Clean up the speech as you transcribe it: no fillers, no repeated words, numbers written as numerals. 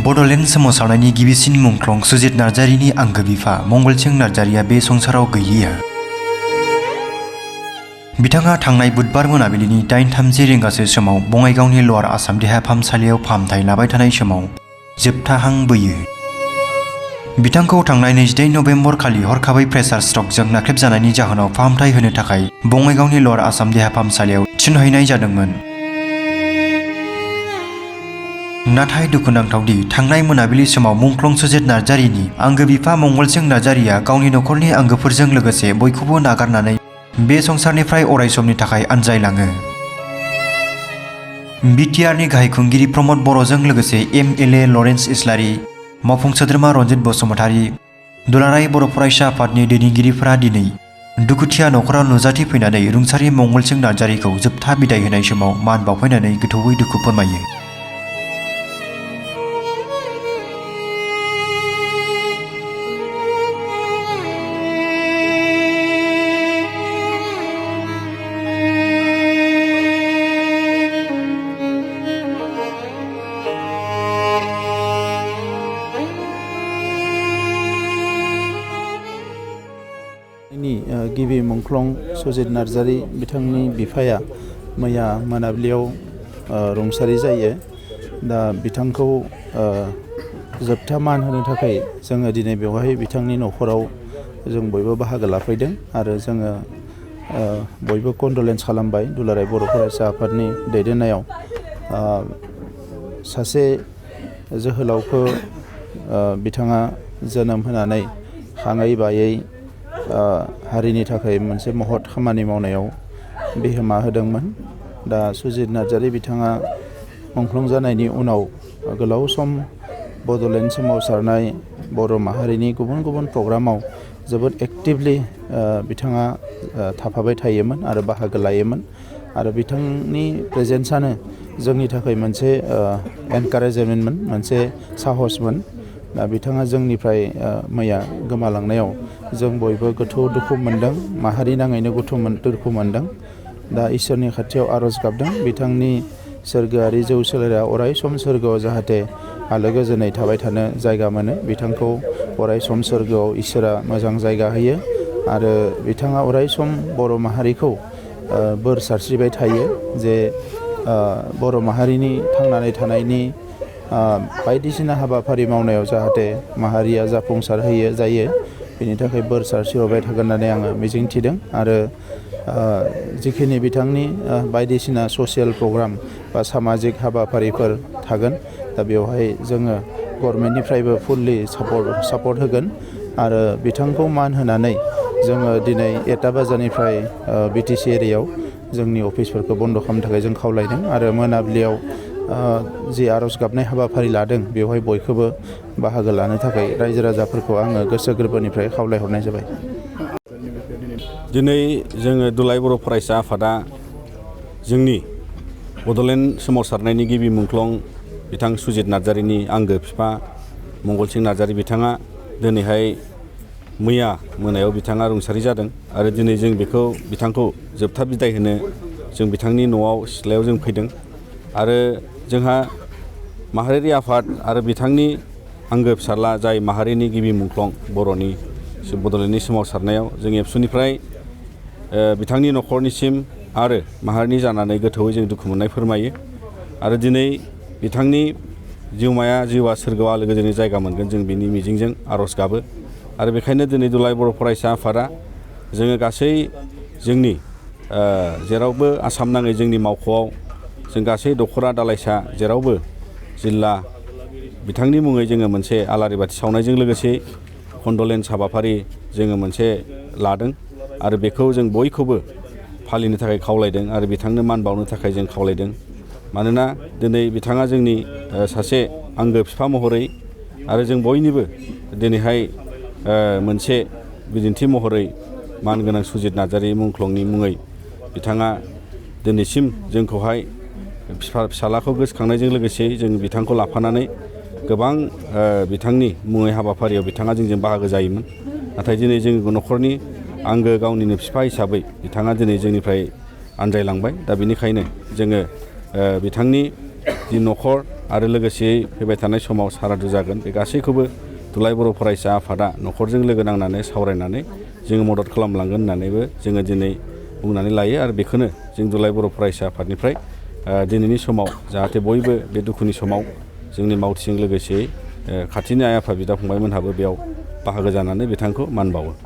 बड'लेण्ड सोमावसारनायनि गिबिसिन मुंख्लं सुजित नार्जारिनि आंगो बिफा मंगलसिं नार्जारिया बे संसाराव गैलिया। बिथाङा थांनाय बुधबार मोनाबिलिनि 8:30 रिंगासो समाव बङाइगावनि लवार आसाम देहा फाहामसालियाव फाहामथाय लाबाय थानाय समाव जोबथा हां बोयो। बिथांखौ थांनाय 28 नबेम्बर खालि हरखाबै प्रेसार स्ट्रकजों नाख्रेबजानायनि जाहोनाव फाहामथाय होनो थाखाय बङाइगावनि लवार आसाम देहा फाहामसालियाव थिसनहैनाय जादोंमोन। नाथाय दुखुनांथावदि थांनाय मोनाबिलि समाव मुंख्लं सुजित नार्जारिनि आंगो बिफा मंगलसिं नार्जारिया गावनि नखरनि आंगोफोरजों लोगोसे बयखौबो नागारनानै बे संसारनिफ्राय अरायसमनि थाखाय आनज्रायलाङो। बिटिआरनि गाहाय खुंगिरि प्रमद बर'जों लोगोसे एमएलए लरेन्स इस्लारि, मावफुं सोद्रोमा रनजित बसुमतारी, दुलाराय बर' फरायसा आफादनि दैदेनगिरिफोरा दिनै दुखुथिया नखराव नुजाथिफैनानै रुंसारि मंगलसिं नार्जारिखौ जोबथा बिदाय होनाय समाव मान बावफैनानै गोथौयै दुखु फोरमायो। गिबि मुंख्लं सुजित नार्जारि बिथांनि बिफाया मैया मोनाबिलियाव रुंसारि जायो। दा बिथांखौ जोबथा मान होनो थाखाय जोङो दिनै बेवहाय बिथांनि नखराव जों बयबो बाहागो लाफैदों आरो जोङो बयबो कन्डलेन्स खालामबाय। दुलाराय बर' फरायसा आफादनि दैदेननायाव सासे जोहोलावखौ बिथाङा जोनोम होनानै हाङै बायै हारिनि थाखाय मोनसे महत खामानि मावनायाव बिहोमा होदोंमोन। दा सुजित नार्जारि बिथाङा मुंख्लं जानायनि उनाव गोलाव सम बड'लेण्ड सोमावसारनाय बर' माहारिनि गुबुन गुबुन प्रग्रामाव जोबोद एक्टिभलि बिथाङा थाफाबाय थायोमोन आरो बाहागो लायोमोन आरो बिथांनि प्रेजेन्सआनो जोंनि थाखाय मोनसे एनकारेजमेन्टमोन, मोनसे साहसमोन। दा बिथाङा जोंनिफ्राय मैया गोमालांनायाव जों बयबो गोथौ दुखु मोनदों, माहारि नाङैनो दुखु मोनदों। दा इसोरनि खाथियाव आर'ज गाबदों बिथांनि सोरगोआरि जौ सोलेरा अराय सम सोरगोआव जाहाथे आलो गोजोनै थाबाय थानो जायगा मोनो। बिथांखौ अराय सम सोरगोआव इसोरा मोजां जायगा होयो आरो बिथाङा अराय सम बर' माहारिखौ बोर सारस्रिबाय थायो जे बर' माहारिनि थांनानै थानायनि बायदिसिना हाबाफारि मावनायाव जाहाथे माहारिया जाफुंसार जायो बेनि थाखाय बोर सारस्रिहरबाय थागोन होननानै आङो मिजिंथिदों। आरो जिखिनि बिथांनि बायदिसिना ससियेल प्रग्राम बा सामाजिक हाबाफारिफोर थागोन दा बेवहाय जोङो गभर्नमेन्टनिफ्रायबो फुल्लि सापर्ट होगोन आरो बिथांखौ मान होनानै जोङो दिनै 1टा बाजारनिफ्राय बिटिसि एरियायाव जोंनि अफिसफोरखौ बन्द' खालामनो थाखाय जों खावलायदों आरो मोनाबिलियाव जि आर'ज गाबनाय हाबाफारि लादों बेवहाय बयखौबो बाहागो लानो थाखाय रायजो राजाफोरखौ आङो गोसो गोरबोनिफ्राय खावलायहरनाय जाबाय। दिनै जोङो दुलाराय बर' फरायसा आफादा जोंनि बड'लेण्ड सोमावसारनायनि गिबि मुंख्लं बिथां सुजित नार्जारिनि आंगो बिफा मंगलसिं नार्जारि बिथाङा दिनैहाय मैया मोनायाव बिथाङा रुंसारि जादों आरो दिनै जों बिथांखौ जोबथा बिदाय होनो जों बिथांनि न'आव सिथ्लायाव जों फैदों आरो जोंहा माहारियारि आफाद आरो बिथांनि आंगो फिसाज्ला जाय माहारिनि गिबि मुंख्लं बर'नि बड'लेण्डनि सोमावसारनायाव जों एबसुनिफ्राय बिथांनि नखरनिसिम आरो माहारिनि जानानै गोथौयै जों दुखु मोननाय फोरमायो आरो दिनै बिथांनि जिउआ सोरगोआव आलो गोजोनै जायगा मोनगोन जों बिनि मिजिंजों आर'ज गाबो आरो बेखायनो दिनै दुलाराय बर' फरायसा आफादा जोङो गासै जोंनि जेरावबो आसाम नाङै जोंनि मावख'आव जों गासै दख'रा दालाइसा जेरावबो जिल्ला बिथांनि मुङै जोङो मोनसे आलारि बाथि सावनायजों लोगोसे कन्डलेन्स हाबाफारि जोङो मोनसे लादों आरो बेखौ जों बयखौबो फालिनो थाखाय खावलायदों आरो बिथांनो मान बावनो थाखाय जों खावलायदों। मानोना दिनै बिथाङा जोंनि सासे आंगो बिफा महरै आरो जों बयनिबो दिनैहाय मोनसे बिदिन्थि महरै मानगोनां सुजित नार्जारि मुंख्लंनि मुङै बिथाङा दिनैसिम जोंखौहाय फिसालाखौ गोसोखांनायजों लोगोसे जों बिथांखौ लाफानानै गोबां बिथांनि मुङै हाबाफारियाव बिथाङा जोंजों बाहागो जायोमोन। नाथाय दिनै जों नखरनि आंगो गावनिनो बिफा हिसाबै बिथाङा दिनै जोंनिफ्राय आनज्रायलांबाय। दा बेनिखायनो जोङो बिथांनि जि नखर आरो लोगोसेयै फैबाय थानाय समाव सारादु जागोन बे गासैखौबो दुलाराय बर' फरायसा आफादा न'खरजों लोगो नांनानै सावरायनानै जोङो मदद खालामलांगोन होननानैबो जोङो दिनै बुंनानै लायो आरो बेखौनो जों दुलाराय बर' फरायसा आफादनिफ्राय दिनैनि समाव जाहाथे बयबो बे दुखुनि समाव जोंनि मावथिजों लोगोसेयै खाथिनि आइ आफा बिदा फंबायमोनहाबो बेयाव बाहागो जानानै बिथांखौ मान बावो।